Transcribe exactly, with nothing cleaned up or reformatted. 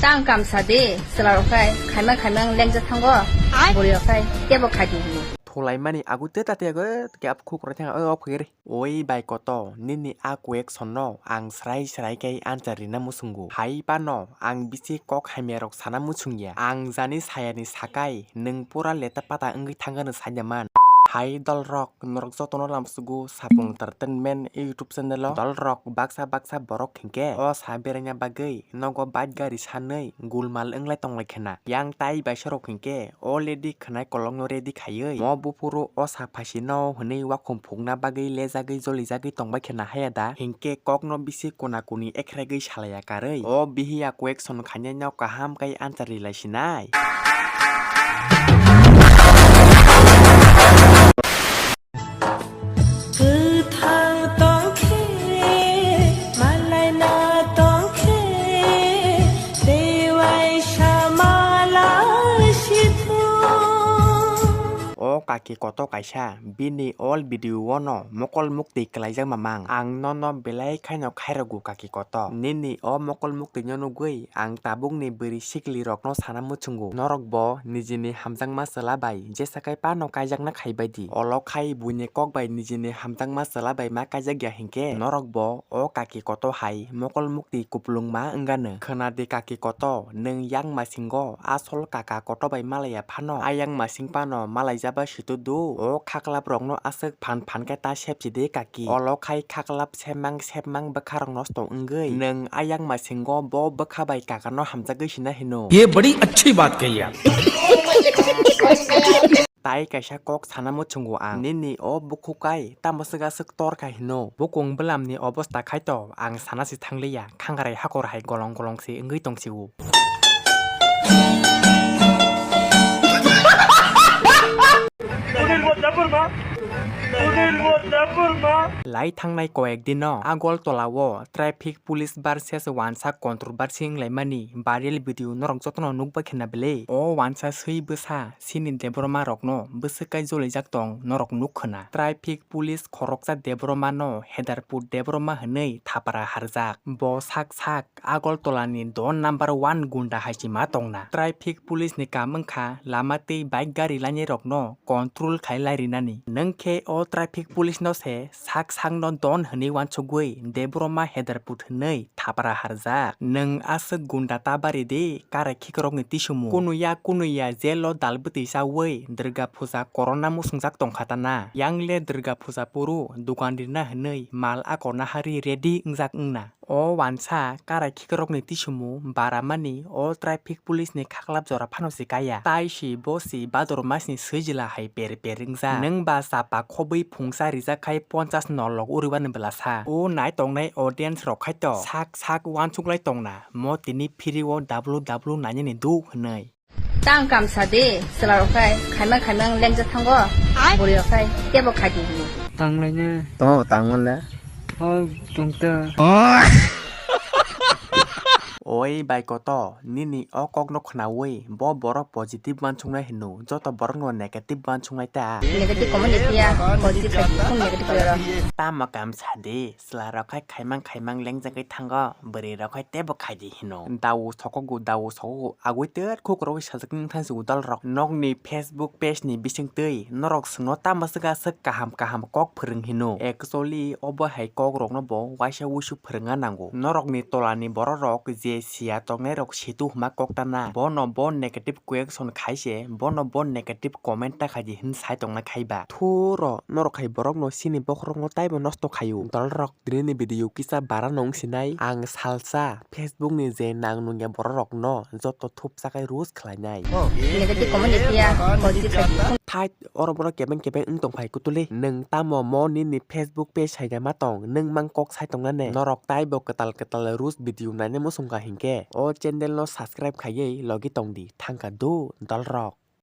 Tang kamsa de, chwla rok khai, khaimang khaimang lengjak thango, bwrwi rok khai, tebo khai di hwnwi. Thulaimani agwi tei tati agwi khe abo khuk rwthang o phwgri. Oi bai koto, nini a question no ang srai srai khe answer rina muchungo. Hai phano ang bisi kok hamya rok sana muchungya. Ang jani sayani sakai, nwng pura leta pata wngwi thangano sanya man. Hai dol rok, norok jotono lamsugo Sapung Entertainment YouTube channel o. Dol rok baksa baksa borok hinkhe o sa beraina bagwi nogo bike gari sanwi gulmal wnglai tonglai khna. Yang tai baisa rok hinkhe already khwnai kolokno ready khaiwi mo buphuru o sa phaisino hwnwi wakhum phukna bagwi lejagwi jolijagwi tongbai khna haya da? Hinkhe kokno bisi kuna kuni ekhregwi salaiya karwi o bihiya question khainai no kaham kai answer rilai sinai. Kwthang tongkhe, malaina tongkhe, tei waisa mala sithung. O kaki koto kaisa, bini all video o no mokol mukti kwlaijak mamang. Ang nono belai khaino khairokgo kaki koto. Nini o mokol mukti no nugwi ang tabukni bwrwi sikli rokno sana muchungo. Norok bo nijini hamjakma chwla bai jesa kai phano kaijakna khaibai di. Olo khai buini kok bai nijini hamjakma chwla bai ma kaijak ya hinkhe norok bo o kaki koto hai mokol mukti kupulung ma wngano. Khwna di kaki koto, nwng yang masingo asol kaka koto bai malaiya phano ayang masing phano malaijaba situ do. O khaklap rokno aswk phan phan khe ta sepsi de kaki. Olo khai khaklap sepmang sepmang bwkha rok nosto wngwi nwng ayang masingo bo bwkha bai kaka no hamjagwi sina hino. ये बड़ी अच्छी बात कही आप। Tai kaisa kok sana muchungo ang, nini o bukhuk kai tamo swk aswk tor kha hino. Bukung bwlam ni obosta khai to ang sana si thangliya, khangrai hakor hai golong golong si wngwi tong si o. Lai thangnai koyek dino Agartala o traffic police versus wansa controversy wnglaimani viral video norok jotono nukbai khna bele. O wansa swi bwsa sini Debbarma rokno bwswk kai jolijak tong norok nuk khna. Traffic police khoroksa Debbarma no Hedarpur Debbarma hwnwi thapra harjak. Bo sak sak Agartala ni don number one gunda hai se ma tongna. Traffic police ni kam wngkha lama tei bike gari lainai rokno control khai lai rinani. Nwng khe o traffic police no se sak sak no don hwnwi wansugwi Debbarma Hedarpur hwnwi thapra harjak. Nwng aswk gunda ta bari di, karai khikrok ni tisumu. Kunuya kunuya jail o dal bwtwi chawi Durga Puja korona musungjak tongkha ta na. Yang le Durga Puja puru dukan rina hwnwi mal akorna hari ready wngjak wngna. O wansa karai khikrokni tisumu baramani o traffic police ni khaklap jora phano se kaya. Tai si bo si Bhadramasni swijla hai per per wngjak. Nwng ba chapa khobwi phungsa rijak khai ponchas nolok uriwani bwlasa. O nai tongnai audience rok khai to sak sak uansuklai tongna mo tini phiri o W W nainani duk hwnwi. Tang kamsa de, chwla rok khai, khaimang khaimang lengjak thango, bwrwi rok khai, tebo khai di hwnwi. Tanglaina. Tongo, tangmale. O, tongta. Oi, bai koto, nini o kokno khnaui, bo borok positive wansuknai hino, joto borokno negative wansuknai ta. Negative comment ni phiya, positive khai di, phone negative khai oro. Tamo kamsa de. Chwla rok khai khaimang khaimang lengjagwi thango, bwrwi rok khai tebo khai di hino. Dawo sokogo, dawo sokogo, agwi ter khuk rogwi sajak nung thang si udal rok. Nokni Facebook page ni bising twi norok swngno tamo swk aswk kaham kaham kok phwrwng hino. Actually, obo hai kok rokno bo waisa wuisu phwrwngna nango. Norokni tola ni borok rok je siya tongnai rok situ hwnma kok tana. Bono bo negative question khai se, bono bo negative comment ta khai di hwn sai tongna khai ba. Thu ro norok hai borok no sini bokhorok no taibo nosto khaio. Dol rok. Tini ni video kisa bara no wng sinai, ang salsa Facebook ni je nang nungya borok rok no joto thupsa khai roast khlai nai. Negative comment ni phiya, positive khai di. Thait, oro borok kebeng kebeng wng tong phai kutuli. Nwng tamo mo nini Facebook page hai ma tong, nwng mang kok sai tong nane. Norok taibo kwtal kwtal roast video naina muchung kha hinkhe o channel no subscribe khaiwi logi tong di. Thangka do dol rok.